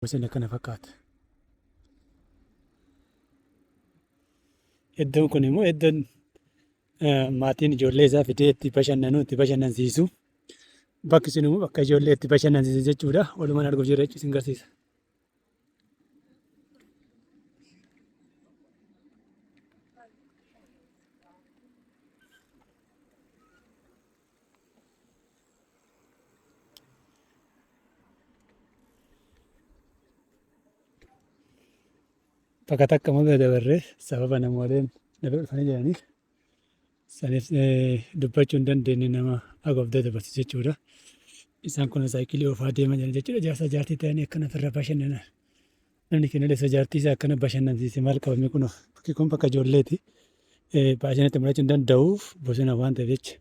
Bosona kana fakkaata. Iddoon kun immoo iddoon maatiin ijoollee isaa fidee itti bashannanu, itti bashannansiisu. Bakki sun immoo bakka ijoollee itti bashannansiisan jechuudha. Walumaan arguuf jirra jechuun isin garsiisa. Bakka takka immoo bira dabarree sababa namooleen na bira dhufanii jiraniif saniif dubbachuu hin dandeenye nama hagoobdee dabarsu jechuudha. Isaan kun saayikilii oofaa deemaa jiran jechuudha. Jaarsa jaartii ta'anii akkana ofirra bashannanan. Namni keenya illee jaartii isaa akkana bashannansiise maal qabame kunoo bakki kun bakka ijoolleeti. Baay'inatti mul'achuu hin danda'uuf bosona waan ta'eef jecha.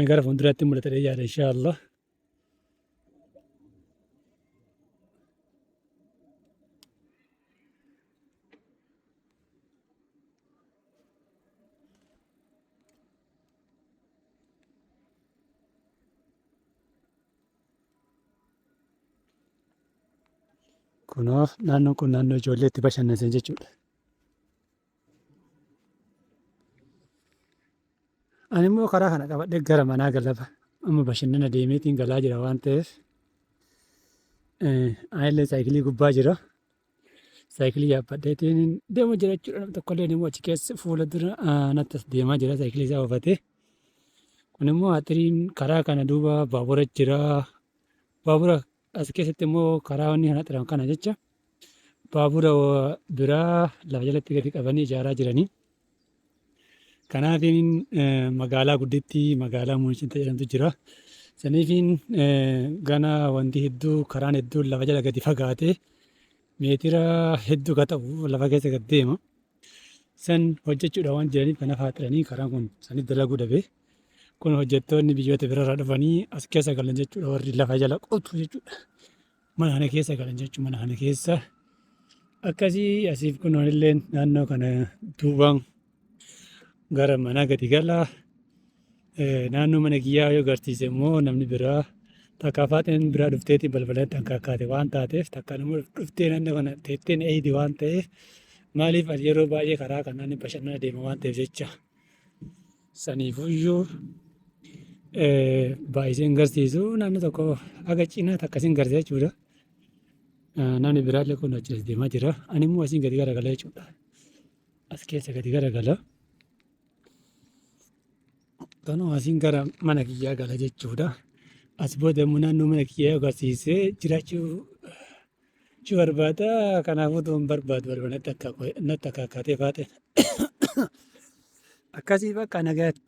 Gara fuulduraatti mul'ata jedhee yaada inshaallah. Kunoo naannoon kun naannoo ijoollee itti bashannansiisan jechuudha. Ani immoo karaa kana qabadhee gara manaa galaba. Amma bashannana deemeetiin galaa jira waan ta'eef. Anillee saayikilii gubbaa jira. Saayikilii yaabbadheetiin deemu jira jechuudha. Namni tokkollee immoo achi keessa fuula dura natti as deemaa jira saayikilii isaa oofatee. Kun immoo axiriin karaa kana duuba baabura jira. Baabura as keessatti immoo karaa wanni kana xiran kana jecha baabura biraa lafa jalatti gadi qabanii ijaaraa jiranii. Kanaafiin magaalaa guddittii magaalaa Muunchinta jedhamtu jira. Saniifiin gana wanti hedduu karaan hedduun lafa jala gadi fagaatee meetira hedduu ka ta'u lafa keessa gad deema. San hojjechuudha waan jiraniif kanaaf haaxiranii karaan kun saniif dalaguu dhabe. Kun hojjettoonni biyyoota biraarraa dhufanii as keessa galan jechuudha warri lafa jala qotu jechuudha. Mana kana keessa galan jechuudha mana kana keessa. Akkasii asiif kun illee naannoo kana duubaan gara manaa gadi gala. Naannoo mana kiyyaa yoo agarsiise immoo namni biraa takka faaxeen biraa dhufteeti balbalatti hankaakkaate waan taateef takka immoo dhuftee naannoo kana teetteen eeydi waan ta'eef maaliif ani yeroo baay'ee karaa kanaan bashannana deema waan ta'eef jecha. Saniifuyyuu baay'isee hin garsiisu naannoo tokko haga cinaa takka sin garsiisa jechuudha. Namni biraallee kun achi as deemaa jira. Ani immoo asiin gadi garagala jechuudha. As keessa gadi garagala. Kanuma asiin gara mana kiyyaa gala jechuudha. As booda immoo naannoo mana kiyyaa yoo agarsiise jiraachuu jechuu barbaada. Kanaafuu utuu hin barbaadu barbaada natti akka natti akkaatee faate. Akkasii bakka nagaatti.